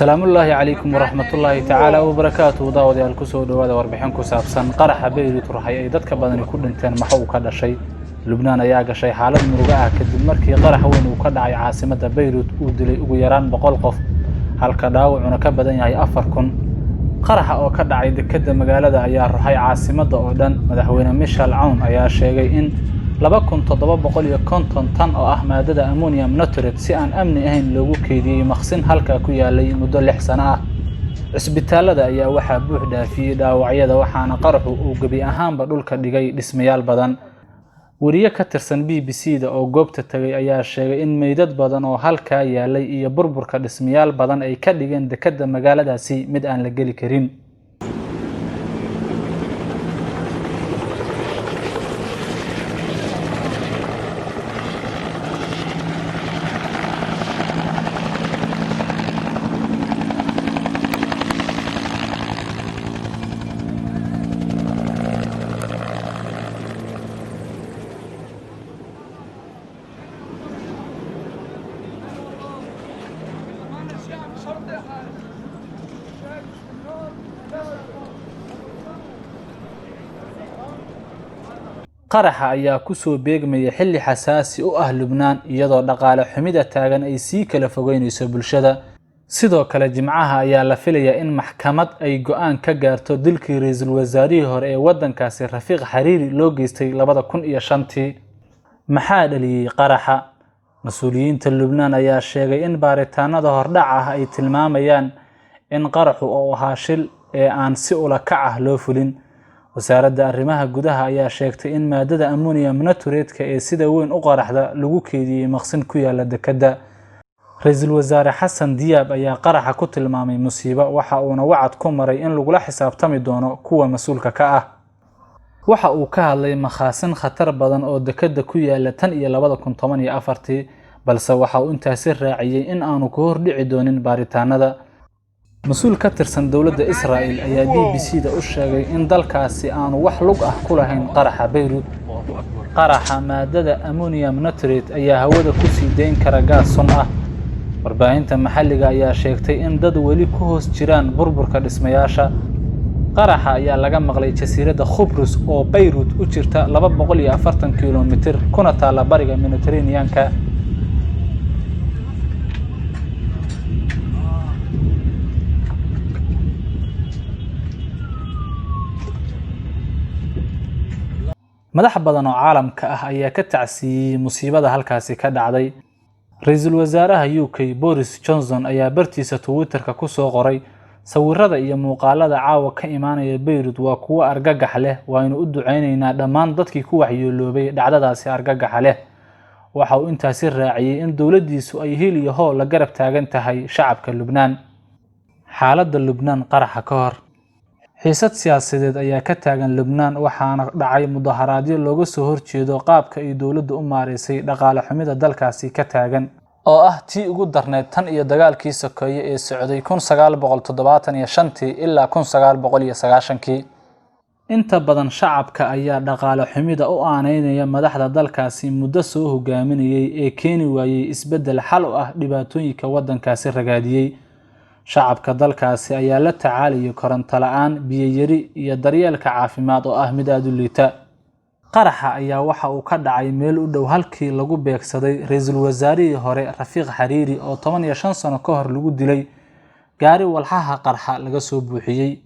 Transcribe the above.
Salaamullaahi calaykum waraxmatullaahi tacaala wabarakaatuhu. Daawadayaal, kusoo dhowaada warbixin ku saabsan qaraxa Beyrut ruxay ay dadka badani ku dhinteen. Maxa uu ka dhashay? Lubnaan ayaa gashay xaalad murugo ah kadib markii qarax weyn uu ka dhacay caasimadda Beyrut uu dilay ugu yaraan 100 qof, halka dhaawacuna ka badan yahay 4000. Qaraxa oo ka dhacay dekedda magaalada ayaa ruxay caasimadda oo dhan. Madaxweyne Michel Aoun ayaa sheegay in 2750 tan oo ah maadada ammonium nitrate si aan amni ahayn loogu keydiyey maqsin halkaa ku yaalay muddo 6 sano ah. Cisbitaalada ayaa waxaa buux dhaafiyey dhaawacyada, waxaana qaraxu uu gebi ahaanba dhulka dhigay dhismayaal badan. Wariye ka tirsan BBC-da oo goobta tagay ayaa sheegay in meydad badan oo halkaa yaalay iyo burburka dhismayaal badan ay ka dhigeen dekedda magaaladaasi mid aan la geli karin. Qaraxa ayaa ku soo beegmaya xilli xasaasi u ah Lubnaan, iyadoo dhaqaale xumida taagan ay sii kala fogeynayso bulshada. Sidoo kale, Jimcaha ayaa la filayaa in maxkamad ay go'aan ka gaarto dilkii ra'iisul wasaarihii hore ee waddankaasi Rafiiq Xariiri loo geystay 2005-tii. Maxaa dhaliyey qaraxa? Mas-uuliyiinta Lubnaan ayaa sheegay in baaritaanada hordhac ah ay tilmaamayaan in qaraxu uu ahaa shil ee aan si ula kac ah loo fulin. Wasaaradda arrimaha gudaha ayaa sheegtay in maadada ammonium nitrate-ka ee sida weyn u qaraxda lagu keydiyey maqsin ku yaala dekedda. Ra'iisul Wasaare Xasan Diyaab ayaa qaraxa ku tilmaamay musiibo, waxa uuna wacad ku maray in lagula xisaabtami doono kuwa mas'uulka ka ah. Waxa uu ka hadlay makhaasin khatar badan oo dekedda ku yaala tan iyo 2014-tii, balse waxa uu intaasi raaciyey in aanu ka hor dhici doonin baaritaanada. Mas-uul ka tirsan dowladda Israa'el ayaa BBC-da u sheegay in dalkaasi aanu wax lug ah ku lahayn qaraxa Beyrut. Qaraxa maadada ammonium nitrate ayaa hawada ku sii dayn kara gaas sun ah. Warbaahinta maxalliga ayaa sheegtay in dad weli ku hoos jiraan burburka dhismayaasha. Qaraxa ayaa laga maqlay jasiiradda Khubrus oo Beyrut u jirta 240 kiiloomitir kuna taalla bariga Mediterranean-ka. Madax badan oo caalamka ah ayaa ka tacsiiyey musiibada halkaasi ka dhacday. Ra'iisul Wasaaraha UK Boris Johnson ayaa bartiisa Twitter-ka ku soo qoray: "Sawirada iyo muuqaalada caawa ka imaanaya Beyrut waa kuwo argagax leh, waaynu u ducaynaynaa dhammaan dadkii ku waxyeeloobay dhacdadaasi argagaxa leh." Waxa uu intaasi raaciyey in dowladdiisu ay hil iyo hoo la garab taagan tahay shacabka Lubnaan. Xaaladda Lubnaan qaraxa ka hor. Xiisad siyaasadeed ayaa ka taagan Lubnaan, waxaana dhacay mudaharaadyo looga soo horjeedo qaabka ay dowladdu u maareysay dhaqaale xumida dalkaasi ka taagan, oo ah tii ugu darneyd tan iyo dagaalkii sokeeye ee socday 1975-tii ilaa 1990-kii. Inta badan shacabka ayaa dhaqaale xumida u aaneynaya madaxda dalkaasi muddo soo hogaaminayay ee keeni waayey isbeddel xal u ah dhibaatooyinka waddankaasi ragaadiyey. Shacabka dalkaasi ayaa la tacaalaya koronto la'aan, biyo yari iyo daryeelka caafimaad oo ah mid aad u liita. Qaraxa ayaa waxa uu ka dhacay meel u dhow halkii lagu beegsaday ra'iisul wasaarihii hore Rafiiq Xariiri oo 15 sano ka hor lagu dilay gaari walxaha qarxa laga soo buuxiyey.